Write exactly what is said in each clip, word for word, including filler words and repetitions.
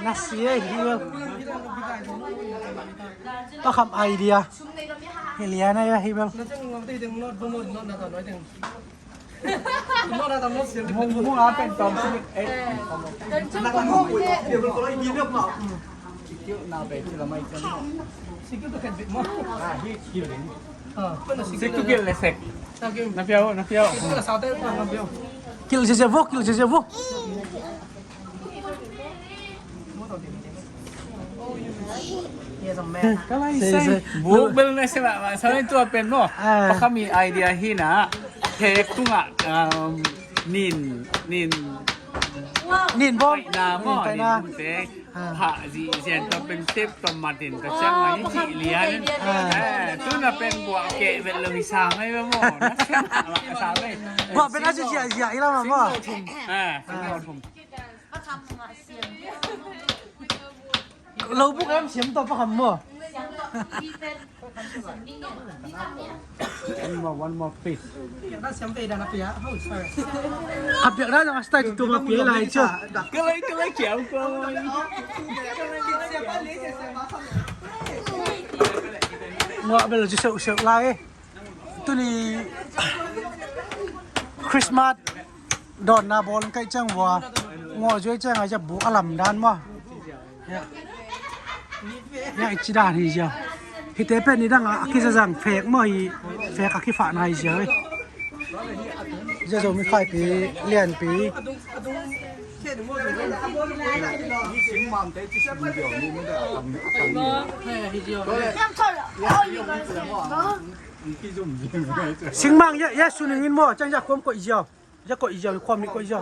Na si ei hi bel. Pa Kham idea. Hi lian ei hi bel. Mung mung a pen tom si ei. Sik tu kil le sek. Na piau, na piau. Kil sese vo, kil sese vo. Ka lai sai. Buk bel na se ma, ma sai tua pen mo. Pa Kham i idea hi na. He tunga nin nin nin bom. Na mo nin te. Ha zi zian to pen tep to matin ka chang ai ci lian. Tu na pen bua ke bel lo hi sa mai mo. Na se ma sa mai. Bua pen a ci zia zia ila ma mo. Ha. Lo buk em siam to Pa Kham mo. One more, one more, please. A piak dan a style tu ma piak lai cha. Kalai kalai kiau kalai. Ngua bel chu seu seu lai. Tuni Christmas dawnna bawl kai chang vua. Ngua zuai chang a ja bu a lam dan ma. Ya, i ci dan hi zia. Hi te pen ni dang a kisa zang fek mo hi. Fek a kifah na hi zia. Zia zo mi khai pi lian pi. Singmang ya ya suning in mo chang ya kom ko i zia. Zia koih ziau, khuam nih koih ziau.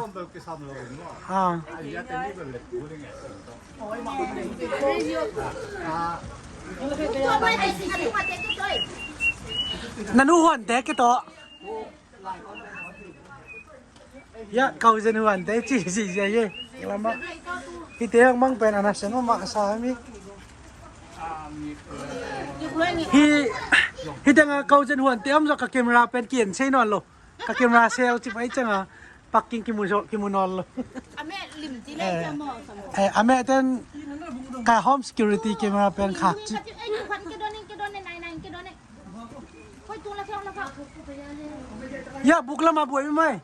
Na nu huante kei tawh. Ya, kauzen huante ci ci zia ye. Lama. Hite hong mang pen ana seng ma sa mi. Hi hite nga kauzen huante om zok ka camera pen kien sei nawn lo. Ka camera sel ci pai changa parking kimu zo kimu nawn lo. A meh lim ci le kia mo sa mo. Eh, a meh ten ka home security camera pen khak ci. Ka ci ei ki kwan ki don in ki don in nai nai ki don in. Hoi tu la kia la ka. Ya buk lama buai mai.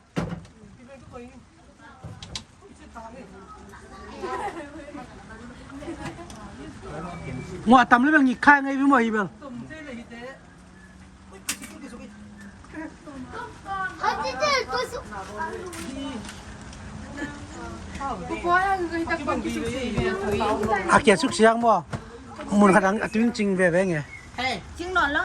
Ngua tam le bel ngi khai ngai bi mo hi bel. A kia suk siang maw. Mun khat ang a tuing cing veve nge. Cing nawn lo.